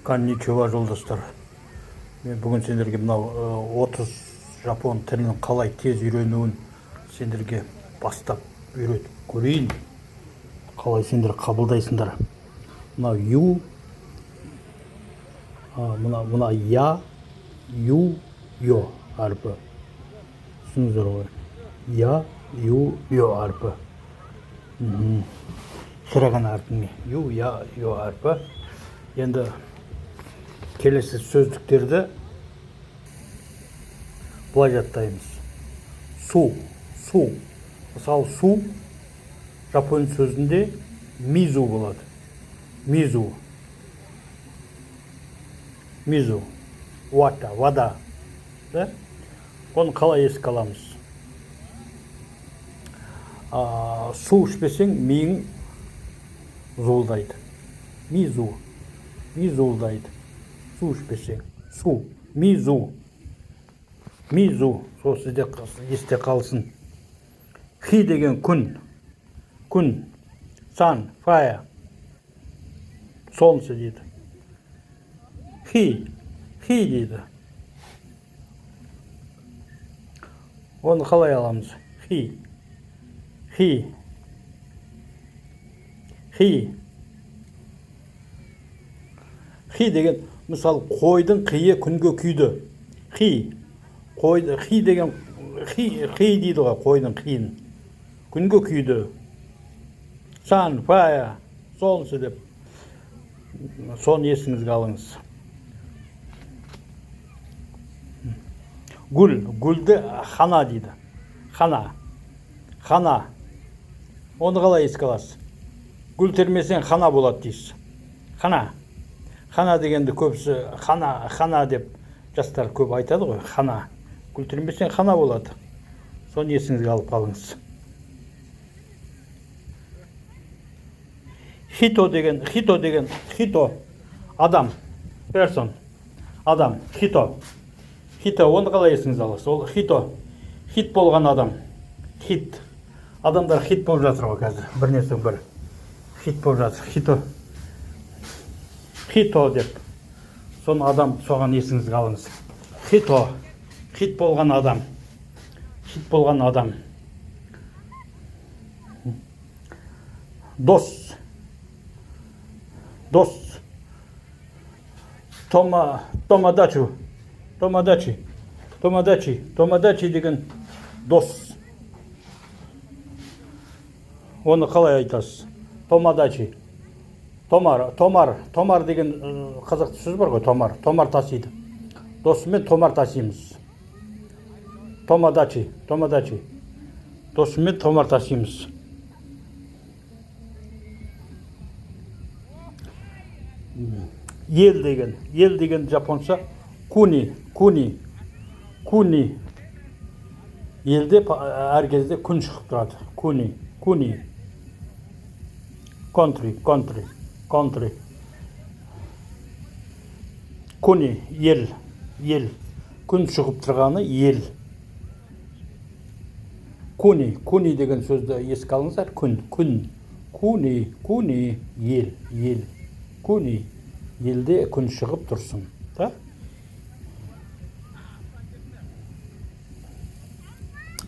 Конничива, жолдастар! Мен бүгін сендерге мынау 30 жапон тілін қалай тез үйренуін сендерге бастап үйретіп көрейін. Қалай сендер қабылдайсыңдар. Мынау ю, мына я, ю, йо әрпі. Түсіндіңіздер ғой. Я, ю, йо әрпі. Хирагана әрпіне ю, я, йо әрпі. Енді келесі сөздіктерді былай жаттаймыз. Су, су. Мысалы, су жапон сөзінде мизу болады. Мизу. Мизу. Вата, вода. Да? Оны қалай еске аламыз? Су ішпесең, миың зуылдайды. Мизу. Ми зуылдайды. Су ішпесең. Су. Мизу. Мизу. Сол сізде есте қалсын. Хи деген күн. Күн. Sun, fire. Солнце дейді. Хи. Хи дейді. Оны қалай аламыз? Хи. Хи. Хи. Хи деген, мысалы, қойдың қиы күнге күйді. Хи. Қойды, хи деген, хи, хи дейді ғой қойдың қиын. Күнге күйді. Sun, fire, солнце деп. Соны есіңізге алыңыз. Гүл, гүлді хана дейді. Хана. Хана. Оны қалай еске аласыз? Гүл термесең хана болады дейсіз. Хана. Хана дегенді көбісі хана, хана деп жастар көп айтады ғой. Хана. Гүл термесең хана болады. Соны есіңізге алып қалыңыз. Хито деген, хито деген, хито адам, person, адам, хито. Хито, оны қалай есіңізге аласыз? Ол хито, хит болған адам, хит. Адамдар хит болып жатыр ғой қазір, бірінен соң бірі. Хит болып жатыр, хито. Хито деп. Соны адам, соған есіңізге алыңыз. Хито, хит болған адам. Хит болған адам. Дос. Дос. Тома, томадачу. Томадачи. Томадачи. Томадачи деген дос. Оны қалай айтасыз? Томадачи. Томар, томар, томар деген қазақта сөз бар ғой, томар. Томар тасиды. Досыммен томар тасимыз. Томадачи, томадачи. Досыммен томар тасимыз. Ел деген, ел деген жапонша куни, куни, куни. Елде әр кезде күн шығып тұрады. Куни, куни. Country, country, country. Куни, ел, ел. Күн шығып тұрғаны ел. Куни, куни деген сөзді еске алыңыздар. Күн, күн. Куни, куни, ел, ел. Куни, елде күн шығып тұрсын. Да?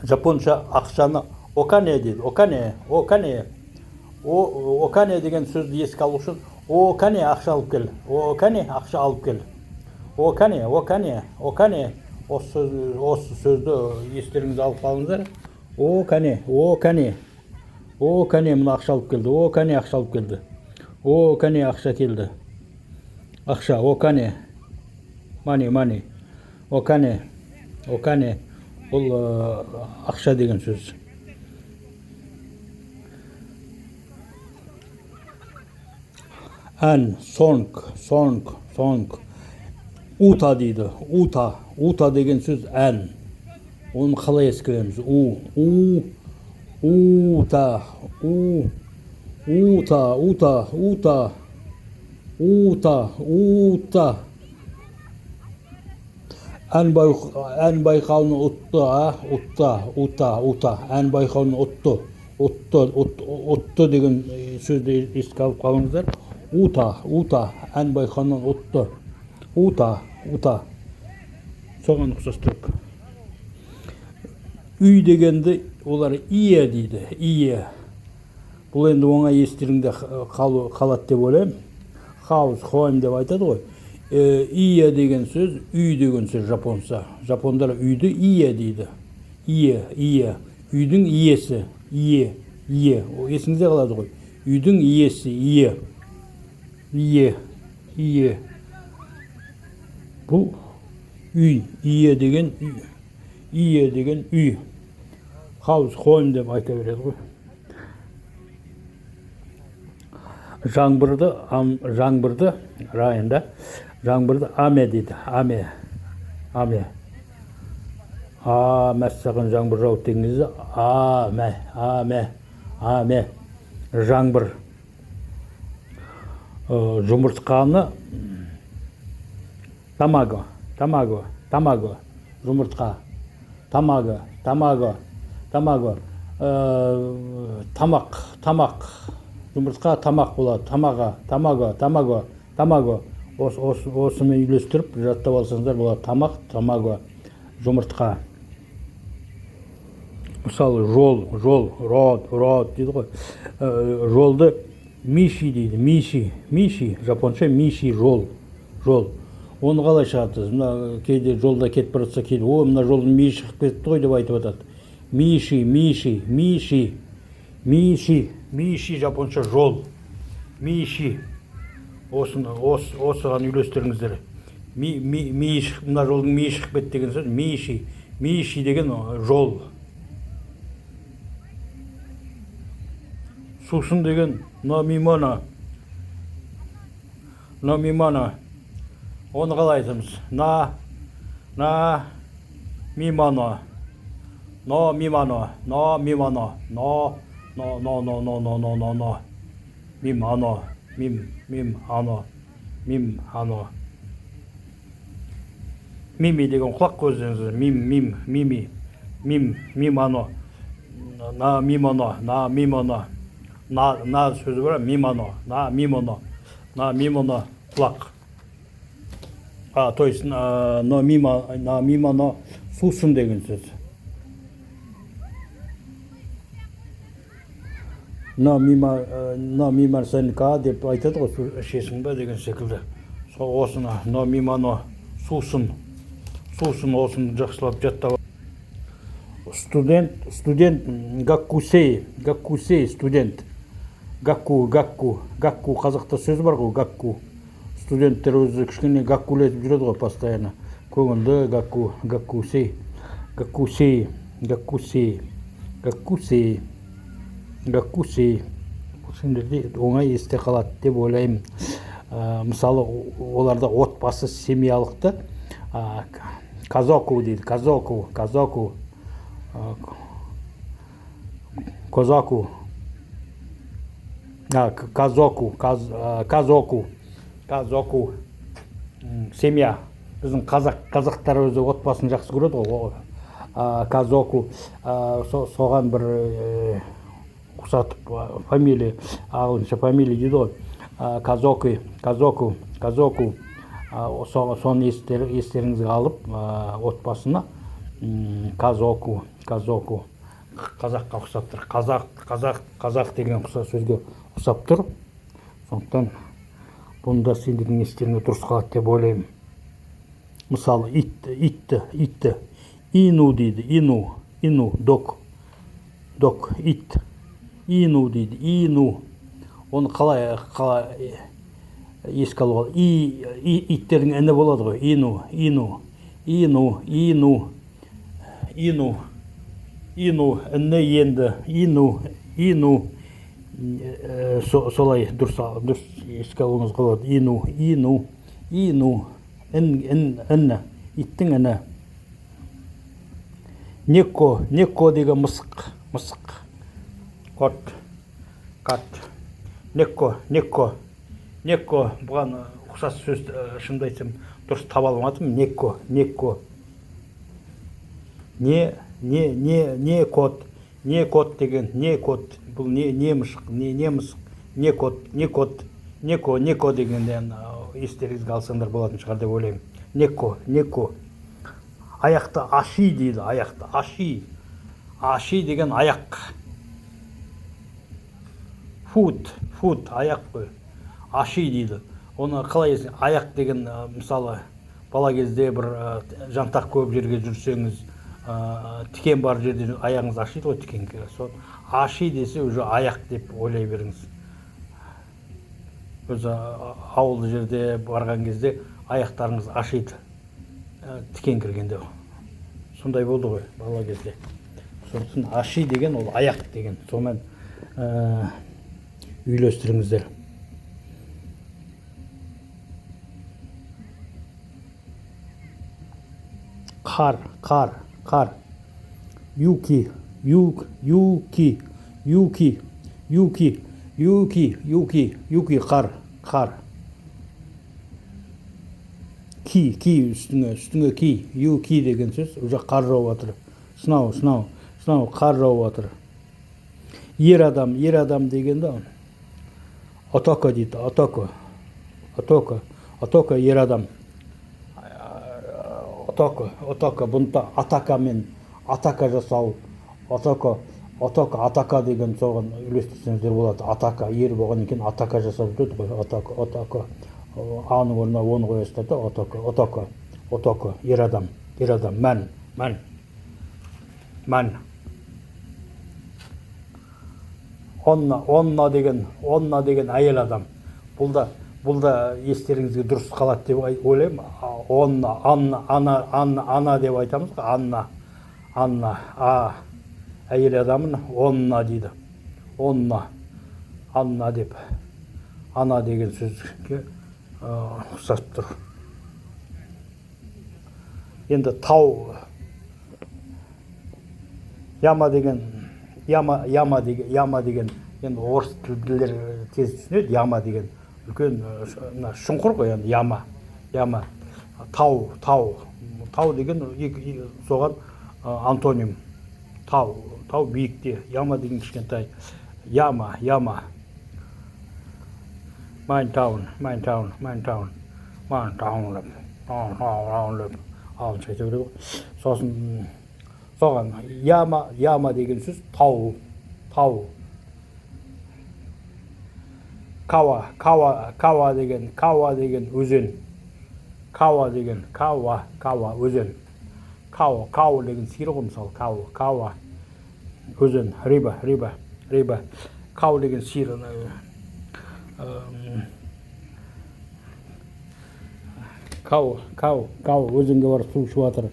Жапонша ақшаны окане дейді. Окане, окане. Окане деген сөзді еске алу үшін окане ақша алып кел. Окане ақша алып кел. Окане, окане, окане. Осы сөзді естеріңізге алып қалыңыздар. Окане, окане. Окане мына ақша алып келді. Окане ақша алып келді. Окане ақша келді. Ақша, окане. Мани, мани. Окане, окане. Бұл ақша деген сөз. Ән, сонг, сонг, сонг. Ута дейді. Ута. Ута деген сөз ән. Оны қалай ескереміз? У, у, ута, у, ута, ута, ута, ута, ута. Ән байқауын ұтты, а? Ұтта, ута, ута. Ән байқауын ұтты. Ұтты, ұтты деген сөзді еске алып қалыңыздар. Ута, ута, ән байқауынан ұтты. Ута, ута. Соған ұқсастырып. Үй дегенді олар ие дейді, ие. Бұл енді оңай естеріңде қалады деп ойлаймын. House, home деп айтады ғой. Ие деген сөз, үй деген сөз жапонша. Жапондар үйді ие дейді. Ие, ие. Үйдің иесі, ие, ие. О, есіңізде қалады ғой. Үйдің иесі, ие. Ие, ие. Бұл үй, ие деген үй. Ие деген үй. House, home деп айта береді ғой. Жаңбырды, жаңбырды, райында, жаңбырды аме дейді, аме, аме. А, мәссаған, жаңбыр жауды деген кезде, аме, аме, аме, жаңбыр. Жұмыртқаны тамаго, тамаго, тамаго, жұмыртқа, тамаго, тамаго, тамаго. Тамақ, тамақ, жұмыртқа тамақ болады, тамаға, тамаго, тамаго, тамаго. Осымен үйлестіріп жаттап алсаңыздар болады. Тамақ, тамаго, жұмыртқа. Мысалы, жол, жол, род, род дейді ғой. Жолды миши дейді, миши, миши, жапонша миши, жол, жол. Оны қалай шығады? Мына кейде жолда кетіп бара жатса, кейде, о, мына жолдың миы шығып кетті ғой деп айтып жатады. Миши, миши, миши, миши, миши, жапонша жол, миши. Осыған үйлестіріңіздер. Ми, ми, миы шығып, мына жолдың миы шығып кетті деген сөз, миши, миши деген жол. Сусын деген номимона, номимона. Оны қалай айтамыз? На, на, мимано, но, мимано, но, мимано, но, но, но, но, но, но, но, но, но, мимано, мим, мим, ано, мим, ано. Мими деген құлақ көздеріңіз, мим, мим, мими, мим, мимано, на, мимано, на, мимано, на, на сөзі бар, мимано, на, мимоно, на, мимоно, құлақ. А, то есть, на, но, мимо, на, мимоно, сусын деген сөз. На, мима, на, мима сенка деп айтады ғой, су ішесің бе деген секілді. Сол осыны, но, мимоно, сусын, сусын, осыны жақсылап жаттап. Студент, студент, гаккусей, гаккусей, студент. Гакку, гакку, гакку, қазақта сөз бар ғой, гакку. Студенттер өзі кішкене гаккулетіп жүреді ғой постоянно. Көңілді гакку, гаккусей, гаккусей, гаккусей, гаккусей, гаккусей. Бұл сендерде оңай есте қалады деп ойлаймын. Мысалы, оларда отбасы, семьялықты, казоку дейді, казоку, казоку, козаку, казоку, казоку, казоку, семья. Біздің қазақтар өзі отбасын жақсы көреді ғой. Казоку, соған бір, ұқсатып, фамилия, ағылшынша фамилия дейді ғой. Казоку, казоку, казоку. Соны естеріңізге алып, отбасына, казоку, казоку. Қазаққа ұқсап тұр. Қазақ, қазақ, қазақ деген ұқсас сөзге ұқсап тұр. Сондықтан бұны да сендердің естеріңе дұрыс қалады деп ойлаймын. Мысалы, ит, итті, итті ину дейді, ину, ину, dog, dog, ит, ину дейді, ину. Оны қалай еске алуға? И, и, иттердің іні болады ғой. Ину, ину, ину, ину, ину, ину, іні енді, ину, ину. Солай дұрыс еске алуыңызға болады. Ину, ину, ину, ін, ін, іні, иттің іні. Неко, неко деген мысық, мысық, кот, cat, неко, неко, неко. Бұған ұқсас сөз, шынымды айтсам, дұрыс таба алмадым. Неко, неко, не, не, не, не кот, не кот деген, не кот. Бұл не, не мысық, не, не мысық, не кот, не кот, Неко, неко дегенде естеріңізге алсаңдар болатын шығар деп ойлаймын. Неко, неко. Аяқты аши дейді, аяқты аши. Аши деген аяқ. Foot, foot, аяқ қой. Аши дейді. Оны қалай аяқ деген, мысалы, бала кезде бір жантақ көп жерге жүрсеңіз, тікен бар жерде аяғыңыз ашиды ғой тікенге. Сол аши десе, уже аяқ деп ойлай беріңіз. Өзі ауылды жерде барған кезде аяқтарыңыз ашиды тікен кіргенде. Сондай болды ғой бала кезде. Сондықтан аши деген ол аяқ деген. Сонымен үйлестіріңіздер. Қар, қар, қар. Юки, юк, юки, юки, юки, юки, юки, юки, қар, қар. Ки, ки, үстіңе, үстіңе ки, юки деген сөз уже қар жауып жатыр. Snow, snow, snow, қар жауып жатыр. Ер адам, ер адам дегенде отоко дейді, отоко, отоко, отоко, ер адам. Отоко, отоко, бұнда атакамен, атака жасау, отоко, отоко, атака деген соған үйлестірсеңіздер болады. Атака, ер болғаннан кейін атака жасап жүреді ғой, отоко, отоко. Аның орнына оны қоясыздар да, отоко, отоко, отоко, ер адам, ер адам, man, man, man. Онна, онна деген, онна деген әйел адам. Бұл да естеріңізге дұрыс қалады деп ойлаймын. Онна, Анна, ана, Анна, ана деп айтамыз ғой, Анна, Анна, а әйел адамын онна дейді. Онна, Анна деп, ана деген сөзге ұқсасып тұр. Енді тау, яма деген, яма, яма деген, яма деген, енді орыс тілділер тез түсінеді. Яма деген үлкен мына шұңқыр ғой енді, яма, яма. Тау, тау, тау деген екі, соған антоним. Тау, тау биікте, яма деген кішкентай. Яма, яма. Mountain, mountain, mountain, mountain деп, mountain деп ағылшынша айта береді ғой. Сосын соған яма, яма деген сөз тау, тау. Кава, кава, кава деген, кава деген өзен. Кава деген, кава, кава өзен. Cow, cow деген сиыр ғой мысалы, cow, кава өзен, рыба, рыба, рыба. Cow деген сиыр. Cow, cow, cow өзенге барып су ішіп жатыр.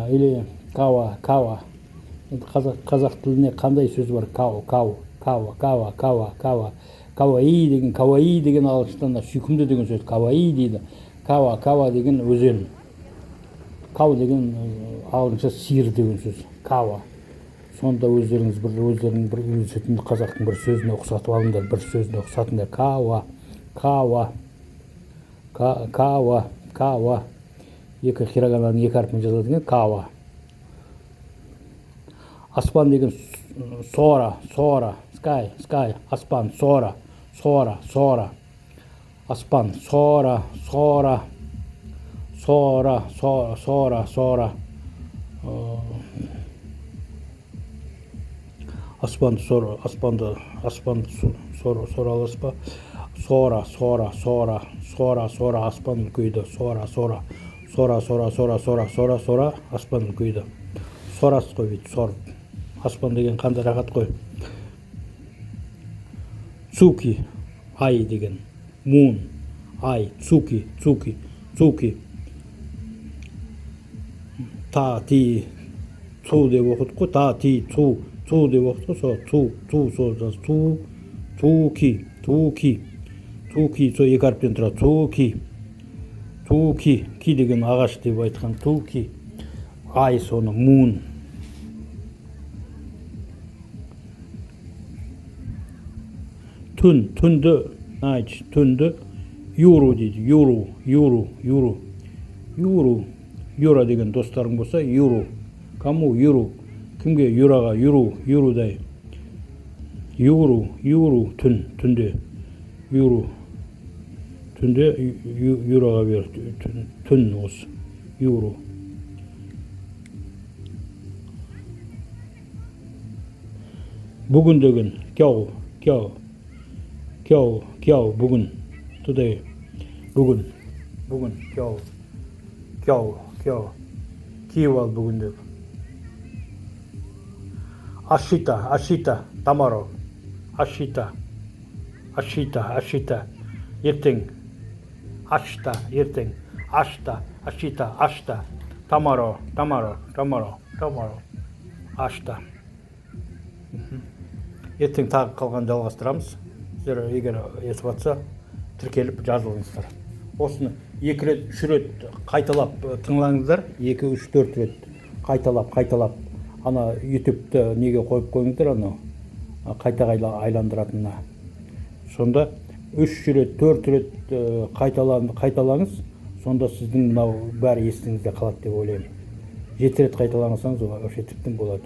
Или кава, кава. Енді қазақ тіліне қандай сөз бар? Cow, cow, кава, кава, кава, кава. Каваи деген, каваи деген ағылшыннан сүйкімді деген сөз, каваи дейді. Кава, кава деген өзен. Cow деген ағылшынша сиыр деген сөз. Кава. Сонда өздеріңіз бір өздерің бір үйлесетін қазақтың бір сөзіне ұқсатып алыңдар, бір сөзіне ұқсатыңдар. Кава, кава, кава, кава. Екі хирагананың екі әрпін жазады екен, кава. Аспан деген сора, сора, sky, sky, аспан, сора, сора, сора. Аспан, сора, сора, сора, сора, сора. Аспанды сор, аспанды, аспанды сор, сора аласыз ба? Сора, сора, сора, сора, сора, аспан үлкейді, сора, сора, сора, сора, сора, сора, сора, сора, аспан үлкейді. Сорасыз ғой бүйтіп сорып. Аспан деген қандай рахат қой. Цуки, ай деген, moon, ай, цуки, цуки, цуки. Та, ти, цу деп оқыдық қой, та, ти, цу, цу деп оқыдық қой, сол цу, цу, сол жаз, цу, цуки, цуки, цуки, сол екі әріптен тұрады, цуки, цуки, ки деген ағаш деп айтқан, цуки, ай соны, moon. Түн, түнді, night, түнді, юру дейді, юру, юру, юру, юру, Юра деген достарың болса, юру, кому юру, кімге, Юраға, юру, юрудай, юру, юру, түн, түнде. Юру. Түнде Юраға бер. Түн осы. Юру. Бүгін деген кяу, кяу, кяу, кяу, бүгін. Today. Бүгін. Бүгін, кяу. Кяу, кяу. Киіп ал бүгін деп. Ашита, ашита, tomorrow. Ашита. Ашита, ашита. Ертең. Ашта, ертең. Ашта, ашита, ашта. Tomorrow, tomorrow, tomorrow, tomorrow. Ашта. Ертең тағы қалған жалғастырамыз. Сіздер, егер естіп жатса, тіркеліп жазылыңыздар. Осыны екі рет, үш рет қайталап тыңлаңыздар. Екі, үш, төрт рет қайталап, қайталап. Ана ютубты неге қойып қойыңыздар, анау қайта айландыратынына. Сонда үш рет, төрт рет қайталаңыз, сонда сіздің мынау бәрі есіңізде қалады деп ойлаймын. 7 рет қайталаңсаңыз, ол вообще тіптен болады.